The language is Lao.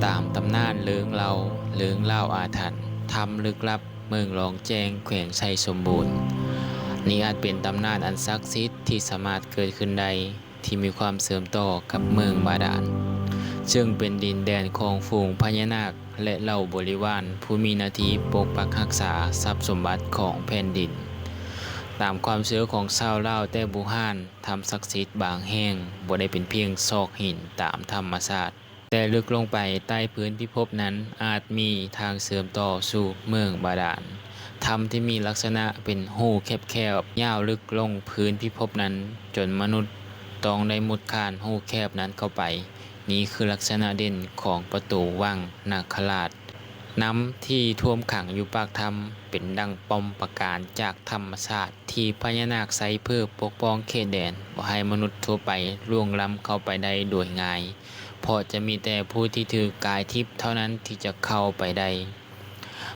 ຕາມຕຳນານເລື່ອງເລົ່າ ເລື່ອງລາວອາຖັນ ຖ້ຳລຶກລັບ ເມືອງລອງແຈ້ງ ແຂວງໄຊສົມບູນ. ນີ້ອາດເປັນຕຳນານອັນສັກສິດທີ່ສາມາດເກີດຂຶ້ນໄດ້ ທີ່ມີຄວາມເຊື່ອມຕໍ່ກັບເມືອງບາດານ ເຊິ່ງເປັນດິນແດນຂອງຝູງພະຍານາກ ແລະ ເຫຼົ່າບໍລິວານຜູ້ມີໜ້າທີ່ປົກປັກຮັກສາຊັບສົມບັດຂອງແຜ່ນດິນ. ຕາມຄວາມເຊື່ອຂອງຊາວລາວແຕ່ບູຮານ, ຖ້ຳສັກສິດບາງແຫ່ງບໍ່ໄດ້ເປັນພຽງຊອກຫີນຕາມທຳມະຊາດ, ແຕ່ເລິກລົງໄປໃຕ້ພື້ນພິພົບນັ້ນ ອາດມີທາງເຊື່ອມຕໍ່ສູ່ເມືອງບາດານ. ຖ້ຳທີ່ມີລັກສະນະເປັນຮູແຄບໆ ຍາວເລິກລົງພື້ນພິພົບນັ້ນ ຈົນມະນຸດຕ້ອງໄດ້ມຸດຂ້ານຮູແຄບນັ້ນເຂົ້າໄປ. ນີ້ຄືລັກສະນະເດັ່ນຂອງປະຕູວັງນາຄະລາດ. ນ້ຳທີ່ຖ້ວມຂັງຢູ່ປາກຖ້ຳເປັນດັ່ງປ້ອມປາການຈາກທຳມະຊາດ ທີ່ພະຍານາກໃຊ້ເພື່ອປົກປ້ອງເຂດແດນ ບໍ່ໃຫ້ມະນຸດທົ່ວໄປລ່ວງລ້ຳເຂົ້າໄປໄດ້ໂດຍງ່າຍ, ເພາະຈະມີແຕ່ຜູ້ທີ່ຖືກາຍທິບເທົ່ານັ້ນທີ່ຈະເຂົ້າໄປໄດ້.